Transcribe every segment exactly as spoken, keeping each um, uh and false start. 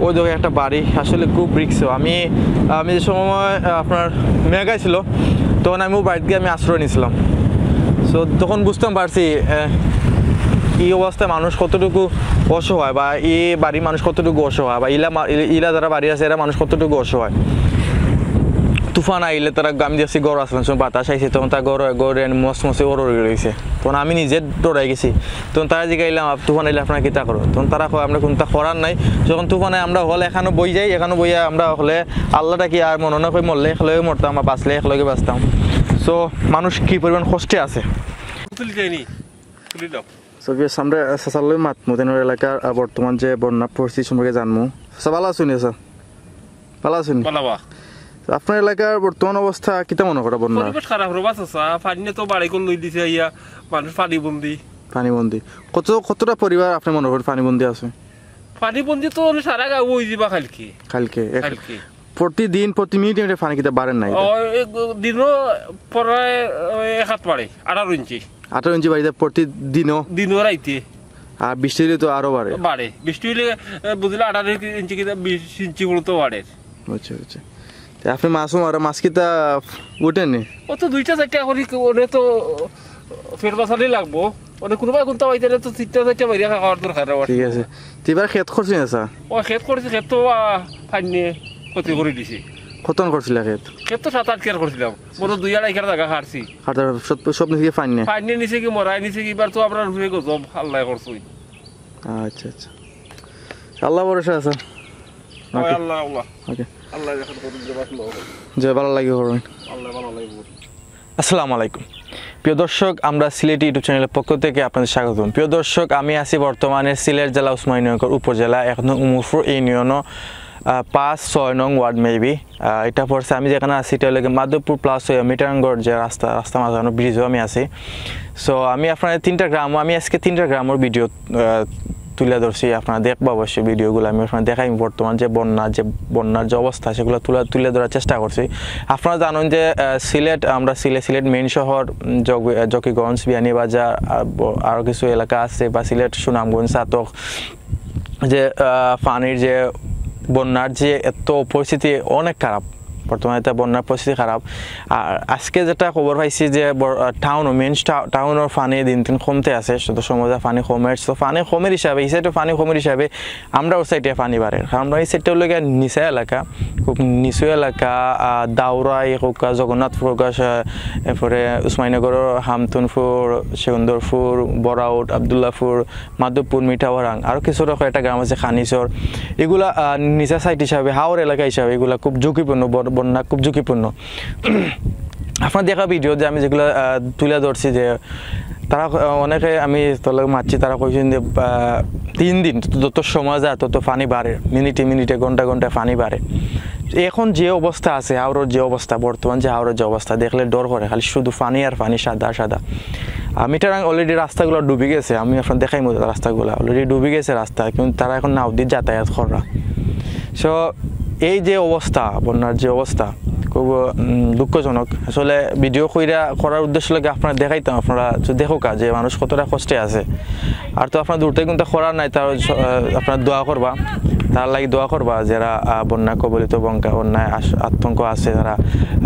ওই দেখো একটা বাড়ি, আসলে খুব রিস্ক। আমি আমি যে সময়, আহ, আপনার মেঘ আইছিল, তখন আমি ওই বাড়িত গিয়া আমি আশ্রয় নিছিলাম। সো তখন বুঝতাম পারছি, আহ, এই অবস্থায় মানুষ কতটুকু অসহায়, বা এই বাড়ির মানুষ কতটুকু অসহায়, বা ইলা মা- ইলা যারা বাড়ি আছে, এরা মানুষ কতটুকু অসহায়। তুফান আইলে তারা, আমি দেখছি ঘর আসলাম, সময় বাতাস আইছে, তখন তার ঘর ঘরে মসমসে ওর রয়েছে। তখন আমি নিজে ডরাই গেছি। তখন তারা জিগাইলাম, "আপ-, তুফান আইলে আপনারা কিতা করো?" তখন তারা কয়, "আমরা কুনতা করার নাই, যখন তুফান আয় আমরা হকলে এখানো বই যাই, এখানো বইয়া আমরা হকলে আল্লাহ ডাকি, আর মনে না কই মরলে একলগে মরতাম, আর বাঁচলে একলগে বাঁচতাম।" সো মানুষ কি পরিমাণ কষ্টে আছে। তুলি যায়নি, তুলি দাও। সো ভিউয়ার্স, আমরা চাচার লগে মাতমু, তান এলাকার, আহ, বর্তমান যে বন্যা পরিস্থিতি সম্পর্কে জানমু। চাচা, ভালা আছইন? চাচা, ভালা আছইন? ভালা বা। আপনার এলাকার বর্তমান অবস্থা কিতা মনে করা বন্যা? পরিবেশ খারাপ রে বা চাচা, পানিয়ে তো বাড়িঘর লই দিছে আইয়া, মানুষ পানিবন্দি। পানিবন্দি। কত, কতটা পরিবার আপনি মনে করেন পানিবন্দি আছে? পানিবন্দি তো অনে সারা গাঁও অই যিবা কালকে। কালকে? এক- কালকে। প্রতিদিন, প্রতি মিনিটে মিনিটে পানি কিতা বাড়ের না এটা? ও, এক দিনও প্রায়, ওই, এক হাত বাড়ে, আঠারো ইঞ্চি। আঠারো ইঞ্চি বাড়িতে প্রতিদিনও? দিনও রাইতে। আর বৃষ্টি হইলে তো আরো বাড়ে। বাড়ে। বৃষ্টি হইলে, এ, বুঝলে আঠারো ইঞ্চি কিতা বিশ ইঞ্চি পর্যন্ত বাড়ে। আচ্ছা, আচ্ছা। তে আপনি মাছও মারা, মাছ কিতা উঠেনি? ও তো দুইটা চারটা করি, ওরে তো ফের বাঁচানি লাগবো। ওরে কোনোবায় কোনটা পাইতে তো তিনটা চারটা মারিয়া খাওয়ার দরকার আমার। ঠিক আছে। তে এবার খেত করছি না, স্যার? ও খেত করছি, খেত তো, আ, পানিয়ে ক্ষতি করি দিছে। কতন করছিলা খেত? খেত তো সাত আট কিয়ার করছিলাম। বড় দুই আড়াই কিয়ার জাগা হারছি। আর তার সব, সব নিচে কি পানি নেই? পানি নিচে কি মরাই নিচে কি, এবার তো আমরা রুহে গজব আল্লাহ করছই। আচ্ছা, আচ্ছা। আল্লাহ ভরসা আছে। ওই ওকে। আল্লাহ, আল্লাহ। ওকে। আল্লাহ যখন করুন যে বাঁচলো। যে ভালা লাগি করবেন। আল্লাহ ভালা লাগি করুন। আসসালামু আলাইকুম। প্রিয় দর্শক, আমরা সিলেটি YouTube চ্যানেলের পক্ষ থেকে আপনাদের স্বাগতম। প্রিয় দর্শক, আমি আছি বর্তমানে সিলেট জেলা উসমানীনগর উপজেলা, এখন উমরপুর ইউনিয়নও, আহ, পাঁচ, ছয় নং ওয়ার্ড maybe। আহ, এটা পড়ছে, আমি যেখানে আছি, এটা হলো গিয়ে মাধবপুর plus হয়ে মিটারাঙ্গর যে রাস্তা, রাস্তা মাঝখানে ব্রিজও আমি আছি। সো আমি আপনাদের তিনটা গ্রাম, আমি আজকে তিনটা গ্রামর ভিডিও, আহ, তুলে ধরছি। আপনারা দেখবা অবশ্যই ভিডিওগুলো, আমি আপনাদের দেখাই বর্তমান যে বন্যা, যে বন্যার যে অবস্থা, সেগুলো তুলে, তুলে ধরার চেষ্টা করছি। আপনারা জানেন যে, আহ, সিলেট, আমরা সিলে-, সিলেট মেইন শহর, উম, জকি-, আহ, জকিগঞ্জ, বিয়ানীবাজার, আর ব-, আরও কিছু এলাকা আছে, বা সিলেট, সুনামগঞ্জ, ছাতক, যে, আহ, পানির যে বন্যার যে এত পরিস্থিতি অনেক খারাপ, বর্তমানে তো বন্যার পরিস্থিতি খারাপ। আর আজকে যেটা খবর পাইছি যে বর-, আহ, টাউনও, মেইন টা-, টাউনর পানি দিন দিন কমতে আছে, শুধু সময় পানি কমের, তো পানি কমের হিসাবে, এই সাইডে পানি কমের হিসাবে আমরা ওই সাইডে পানি বাড়ের, কারণ আমরা এই সাইডটা হলো গিয়ে নিচা এলাকা, খুব নিচু এলাকা, আহ, দাউরাই হোক, জগন্নাথপুর হোক, আহ, এরপরে উসমানীনগর, হামতুনপুর, সেগুন্দরপুর, বড়াউট, আবদুল্লাপুর, মাধবপুর, মিঠাওয়ারাং, আরও কিছু রকম একটা গ্রাম আছে খানিচর। এগুলা, আহ, নিচা সাইট হিসাবে, হাওর এলাকা হিসাবে এগুলা খুব ঝুঁকিপূর্ণ, বন-, বন্যা খুব ঝুঁকিপূর্ণ। আপনারা দেখা ভিডিও যে আমি যেগুলা, আহ, তুলে ধরছি যে তারা, আহ, অনেকে আমি তার লগে মাতছি, তারা কইছেন যে, আহ, তিন দিন যত, যত সময় যায় তত পানি বাড়ে, মিনিটে মিনিটে, ঘন্টা ঘন্টা পানি বাড়ে। এখন যে অবস্থা আছে, হাওরর যে অবস্থা, বর্তমান যে হাওরর যে অবস্থা, দেখলে ডর করে, খালি শুধু পানি আর পানি, সাদা সাদা। আর মিটারাং already রাস্তাগুলো ডুবি গেছে, আমি আপনার দেখাই মতো রাস্তাগুলো already ডুবি গেছে রাস্তা, কিন্তু তারা এখন নাও দিয়ে যাতায়াত করা। সো এই যে অবস্থা, বন্যার যে অবস্থা, খুব, উম, দুঃখজনক। আসলে ভিডিও কইরা করার উদ্দেশ্য লাগে আপনারা দেখাইতাম, আপনারা তো দেখো কা যে মানুষ কতটা কষ্টে আছে। আর তো আপনার দূর থেকে কিন্তু করার নাই, তার স-, আহ, আপনারা দোয়া করবা, তার লাগি দোয়া করবা, যারা, আহ, বন্যা কবলিত, বঙ্কা বন্যায় আশ-, আতঙ্ক আছে, যারা,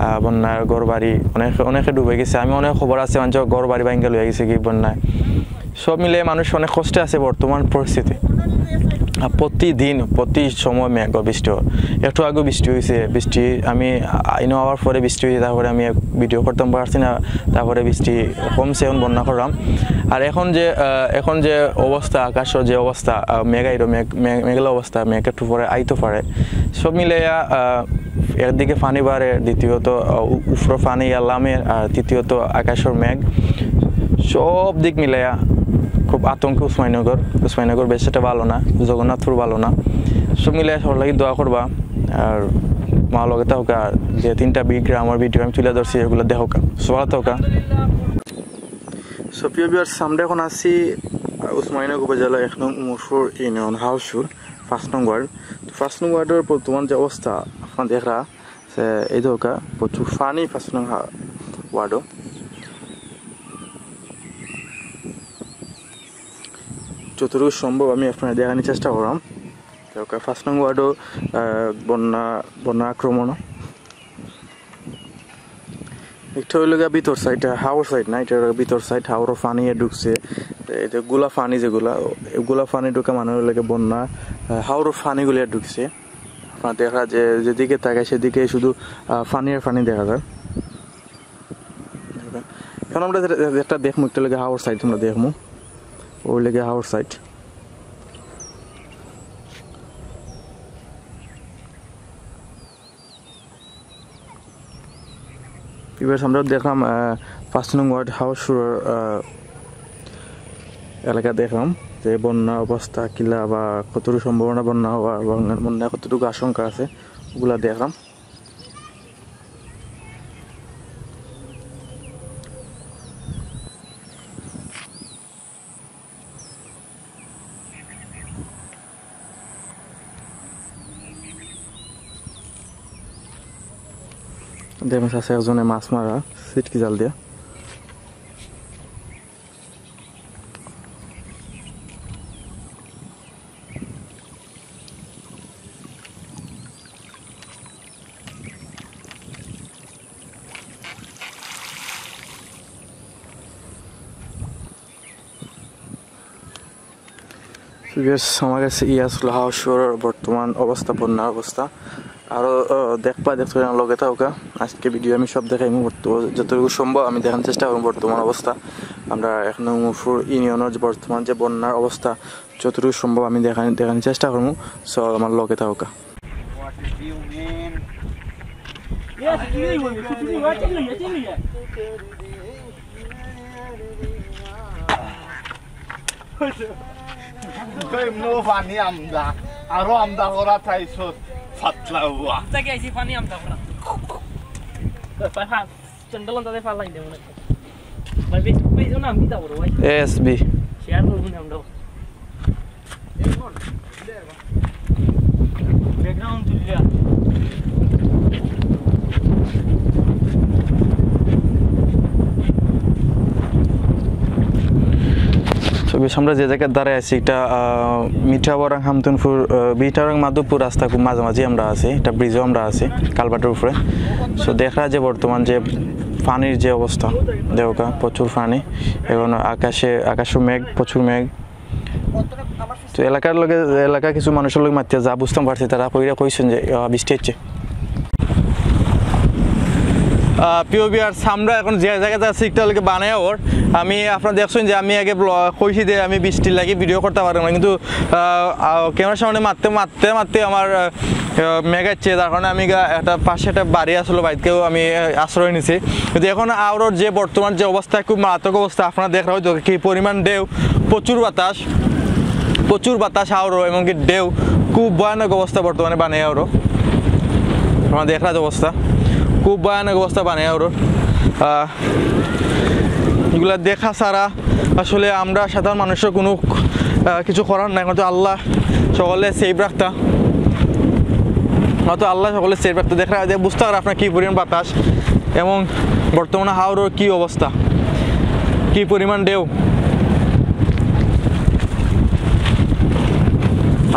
আহ, বন্যার ঘর বাড়ি অনেক, অনেকে ডুবে গেছে। আমি অনেক খবর আছে, মানুষের ঘর বাড়ি ভাঙ্গা লইয়া গেছে কি বন্যায়। সব মিলে মানুষ অনেক কষ্টে আছে বর্তমান পরিস্থিতি। আর প্রতিদিন, প্রতি সময় মেঘ বৃষ্টি হয়। একটু আগে বৃষ্টি হয়েছে, বৃষ্টি আমি আ-, আইনো আওয়ার পরে বৃষ্টি হয়েছে, তারপরে আমি এক ভিডিও করতাম পারছি না, তারপরে বৃষ্টি কমছে, এখন বন্যা করলাম। আর এখন যে, আহ, এখন যে অবস্থা, আকাশর যে অবস্থা, আহ, মেঘ আইরো, মেঘ, মে-, মেঘলা অবস্থা, মেঘ একটু পরে আইতো পারে। সব মিলাইয়া, আহ, একদিকে পানি বাড়ে, দ্বিতীয়ত, আহ, উ-, উফরো পানি ইয়া লামে, আর তৃতীয়ত আকাশর মেঘ। সব দিক মিলাইয়া খুব আতঙ্কে উসমানীনগর। উসমানীনগর বেশ একটা ভালো না, জগন্নাথপুর ভালো না। সব মিলাইয়া সবার লাগি দোয়া করবা। আর মা লগে থাকো, আর যে তিনটা বিগ গ্রামর ভিডিও আমি তুলে ধরছি, এগুলো দেখো কা। সো ভালো থাকো কা। সো প্রিয় ভিউয়ার্স, আমরা এখন আছি, আহ, উসমানীনগর উপজেলা এক নং উমরপুর ইউনিয়ন হাউসুর পাঁচ নং ওয়ার্ড। তো পাঁচ নং ওয়ার্ডর বর্তমান যে অবস্থা আপনারা দেখরা, যে এই দেখো কা, প্রচুর পানি পাঁচ নং হা-, ওয়ার্ডও। যতটুকু সম্ভব আমি আপনারা দেখানোর চেষ্টা করলাম। ওকে, পাঁচ নং ওয়ার্ডও, আহ, বন্যা, বন্যা আক্রমণ। একটা অইলো গিয়া ভিতর সাইড, হাওর সাইড না, এটা ভিতর সাইড, হাওরও পানি ঢুকছে। এই যে গুলা পানি যেগুলা, এগুলা পানি ঢুকে মানে অইলো গিয়া বন্যা, আহ, হাওরও পানিগুলি ঢুকছে। আপনারা দেখা যে যেদিকে তাকায় সেদিকে শুধু, আহ, পানি আর পানি দেখা যায়। এখন আমরা যেটা, যেটা দেখমু, একটা অইলো গিয়া হাওর সাইড আমরা দেখমু, ওই লাগে হাওর সাইড। ভিউয়ার্স, আমরা দেখলাম, আহ, পাঁচ নং ওয়ার্ড হাওর সুরর, আহ, এলাকা দেখলাম যে বন্যা অবস্থা কিলা বা কতটুকু সম্ভাবনা বন্যা হওয়া এবং বন্যা কতটুকু আশঙ্কা আছে, ওগুলা দেখলাম। দেখুন, আছে একজনে মাছ মারা, সিটকি জাল দিয়া। So, yes, আমার কাছে ই আসলো হাওর সুরর বর্তমান অবস্থা, বন্যার অবস্থা। আরও, আহ, দেখবা, দেখতে লগে থাকবা। আজকে ভিডিও আমি সব দেখাইমু, বর্ত-, যতটুকু সম্ভব আমি দেখানোর চেষ্টা করমু বর্তমান অবস্থা। আমরা এখন মুফুর ইউনিয়নের যে বর্তমান যে বন্যার অবস্থা, যতটুকু সম্ভব আমি দেখানি-, দেখানোর চেষ্টা করমু। So, আমার লগে থাকবা। What is you mean? Yes, you mean, you mean, you mean, you mean. Koi mo pani amda, aro amda kora thaisot fatla hua. Taki aisi pani amda kora. Pai, pai, sandal amda de falai de mone. Pai, pai, pai, naam kita boro, pai? S B. Share korbo na amda. Background তুলিয়া। So, বেশ, আমরা যে জায়গার দ্বারে আছি, এটা, আহ, মিঠাবরাং হামতুনপুর, আহ, মিঠাবরাং মাধবপুর রাস্তা খুব মাঝামাঝি আমরা আছি, এটা ব্রিজও আমরা আছি, কালভার্টের উপরে। So, দেখা যায় বর্তমান যে পানির যে অবস্থা, দেখো, প্রচুর পানি, এখন আকাশে, আকাশও মেঘ, প্রচুর মেঘ। তো এলাকার লগে, এলাকার কিছু মানুষের লগে মাতিয়া যা বুঝতাম পারছি, তারা কইরা কইছেন যে, আহ, বৃষ্টি হচ্ছে। আহ, প্রিয় ভিউয়ার্স, আমরা এখন যে জায়গাতে আছি, একটা লাগে বানায় ওর। আমি, আপনারা দেখছেন যে আমি আগে ব্ল-, কইছি যে আমি বৃষ্টির লাগি ভিডিও করতে পারলাম না, কিন্তু, আহ, আহ, ক্যামেরার সামনে মারতে মারতে মারতে আমার, আহ, আহ, মেঘ আইছে, যার কারণে আমি গা-, একটা পাশে একটা বাড়ি আসলো, বাড়িতেও আমি, আহ, আশ্রয় নিছি। কিন্তু এখন আওরর যে বর্তমান যে অবস্থা, খুব মারাত্মক অবস্থা, আপনারা দেখরা হয়তো কি পরিমাণ ঢেউ, প্রচুর বাতাস, প্রচুর বাতাস আওরো, এমনকি ঢেউ, খুব ভয়ানক অবস্থা বর্তমানে বানায় আওরো। আপনারা দেখরা যে অবস্থা, খুব ভয়ানক অবস্থা বানায় আওরো। আহ, এগুলা দেখা ছাড়া আসলে আমরা সাধারণ মানুষের কোনো, আহ, কিছু করার নাই। এখন তো আল্লাহ সকলে সেফ রাখতা, হয়তো আল্লাহ সকলে সেফ রাখতা। দেখা যায়, বুঝতে পারে আপনার কী পরিমাণ বাতাস এবং বর্তমানে হাওরর কী অবস্থা, কী পরিমাণ ঢেউ।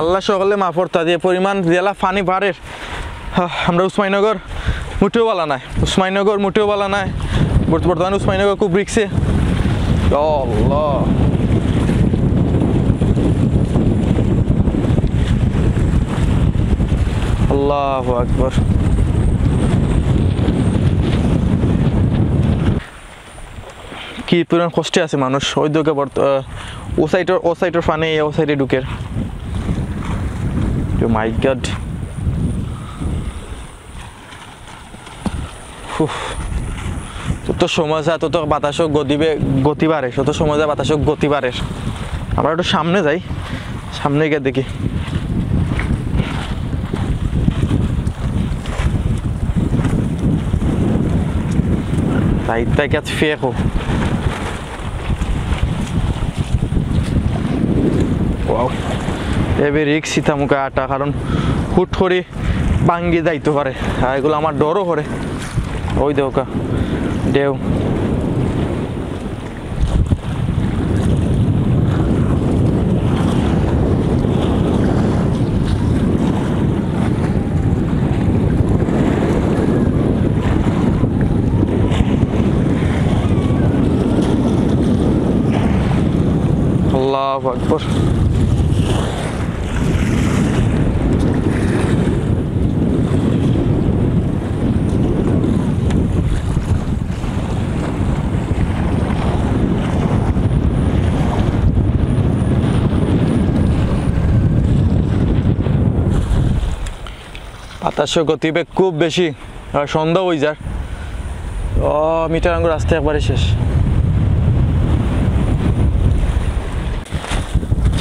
আল্লাহ সকলে মাফ করতা, যে পরিমাণ জেলা পানি বাড়ের। হা, আমরা উসমানীনগর মোটেও বালা নাই, উসমানীনগর মোটেও বালা নাই। বর্ত-, বর্তমানে উসমানীনগর খুব রিক্সে। ইয়া আল্লাহ। আল্লাহু আকবার। কি পরিমাণ কষ্টে আছে মানুষ। ওই দিকে বর্ত-, আহ, ও সাইডর, ও সাইডর পানি, ও সাইডে ঢুকের। Oh my God। উফ। যত সময় যায়, তত বাতাসও গতি বে-, গতি বাড়ে, যত সময় যায়, বাতাসও গতি বাড়ে। আমরা একটু সামনে যাই, সামনে গিয়া দেখি। তাই, তাই কাজ ফেকো। Wow। এবে রিক্স ইতা মুখে আটা, কারণ হুট করি ভাঙ্গি যাইতো পারে। আর এগুলো আমার ডরও করে। ওই দেখো কা, ঢেউ। আল্লাহু আকবার। বাতাসর গতিবেগ খুব বেশি, আর সন্ধ্যা অই যার। ও, মিটারাঙ্গ রাস্তা একবারে শেষ।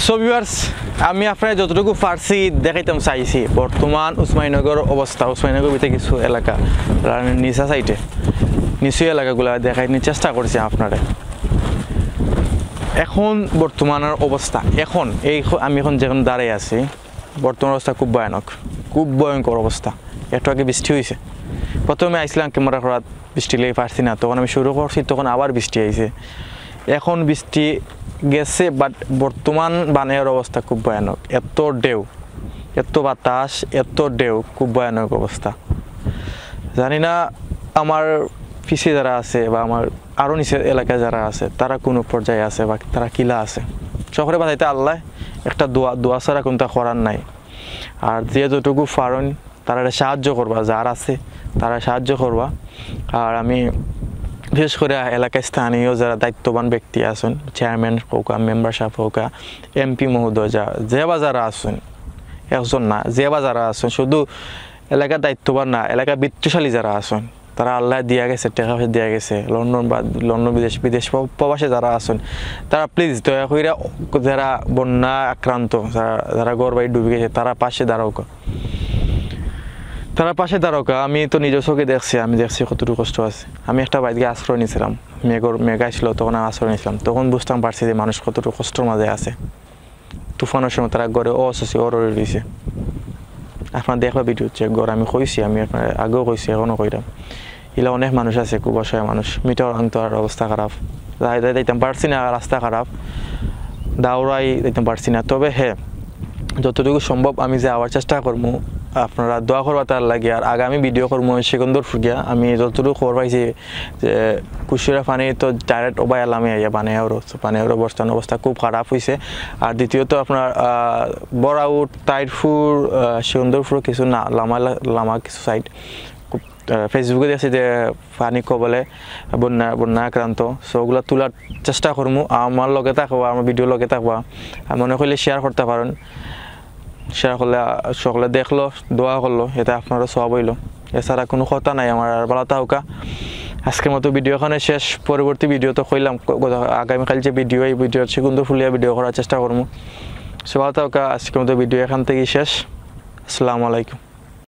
So viewers, আমি আপনারে যতটুকু পারছি দেখাইতাম চাইছি বর্তমান উসমানীনগর অবস্থা, উসমানীনগর ভিতরে কিছু এলাকা, আর নিচা সাইডে, নিচু এলাকাগুলা দেখাইতে চেষ্টা করছি আপনারে। এখন বর্তমানের অবস্থা, এখন এই খ-, আমি এখন যেখানে দাঁড়াই আছি, বর্তমান অবস্থা খুব ভয়ানক, খুব ভয়ঙ্কর অবস্থা। একটু আগে বৃষ্টি অইছে, প্রথমে আইছিলাম ক্যামেরা করাত, বৃষ্টি লাগি পারছি না, তখন আমি শুরু করছি, তখন আবার বৃষ্টি আইছে। এখন বৃষ্টি গেছে, but বর্তমান বানের অবস্থা খুব ভয়ানক। এত ঢেউ, এত বাতাস, এত ঢেউ, খুব ভয়ানক অবস্থা। জানি না আমার পিছে যারা আছে বা আমার আরও নিচের এলাকায় যারা আছে, তারা কোন পর্যায়ে আছে বা তারা কিলা আছে, সকলে বাঁচাইতা আল্লাহ। একটা দোয়া, দোয়া ছাড়া কোনটা করার নাই। আর যে যতটুকু পারইন, তারারে সাহায্য করবা, যার আছে তারা সাহায্য করবা। আর আমি বিশেষ করে এলাকায় স্থানীয় যারা দায়িত্ববান ব্যক্তি আছইন, চেয়ারম্যান হউকা, মেম্বার সাহেব হউকা, এমপি মহোদয়, যা, যে বা যারা আছইন, একজন না, যে বা যারা আছইন, শুধু এলাকার দায়িত্ববান না, এলাকার বিত্তশালী যারা আছইন, তারা আল্লাহ দিয়া গেছে, টেকা পয়সা দিয়া গেছে, লন্ডন বা লন্ডন বিদেশ, বিদেশ প্র-, প্রবাসে যারা আছইন, তারা প্লিজ দয়া কইরা যারা বন্যা আক্রান্ত, যারা, যারা ঘর বাড়ি ডুবি গেছে, তারা পাশে দাঁড়াউকা। তারা পাশে দাঁড়াউকা। আমি তো নিজের চোখে দেখছি, আমি দেখছি কতটুকু কষ্ট আছে। আমি একটা বাড়িতে আশ্রয় নিছিলাম, মেঘর, মেঘ আসলো, তখন আমি আশ্রয় নিছিলাম, তখন বুঝতাম পারছি যে মানুষ কতটুকু কষ্টর মাঝে আছে। তুফানর সময় তারা ঘরে অসুস্থ অররে রইছে। আপনারা দেখবা ভিডিও চেক করে, আমি কইছি, আমি আপনারে আগেও কইছি, এখনো কইরাম, ইলা অনেক মানুষ আছে, খুব অসহায় মানুষ, মিটারাংতর অবস্থা খারাপ, যাই যাই যাইতাম পারছি না, রাস্তা খারাপ, দাউরাই যাইতাম পারছি না। তবে হ্যাঁ, যতটুকু সম্ভব আমি যাওয়ার চেষ্টা করমু। আপনারা দোয়া করবা তার লাগি। আর আগামী ভিডিও করমু সিকন্দরপুর গিয়া। আমি যতটুকু খবর পাইছি যে কুশিয়ারা পানি তো ডাইরেক্ট ওবায় আলামে আইয়া বানিয়ারো, বানিয়ারো অবস্থান, অবস্থা খুব খারাপ অইছে। আর দ্বিতীয়ত আপনার, আহ, বড়াউট, তাইরপুর, আহ, সিকন্দরপুর কিছু না, লামা, লামা কিছু সাইড খুব, আহ, Facebook-এ দেখছি যে পানি কবলে বন্যা, বন্যা আক্রান্ত। So ওগুলা তুলার চেষ্টা করমু। আমার লগে থাকবা, আমার ভিডিও লগে থাকবা। আর মনে করলে শেয়ার করতা পারইন। শেয়ার করলে, আহ, সকলে দেখলো, দোয়া করলো, এতে আপনারও সওয়াব অইলো। এছাড়া কোনো কথা নাই আমার। আর ভালা থাকউকা। আজকের মতো ভিডিও এখানে শেষ। পরবর্তী ভিডিও তো কইলাম, ক-, গত-, আগামীকাল যে ভিডিও, এই ভিডিও সিকন্দরপুর লিয়া ভিডিও করার চেষ্টা করমু। So ভালা থাকউকা, আজকের মতো ভিডিও এখান থাকি শেষ। আসসালামু আলাইকুম।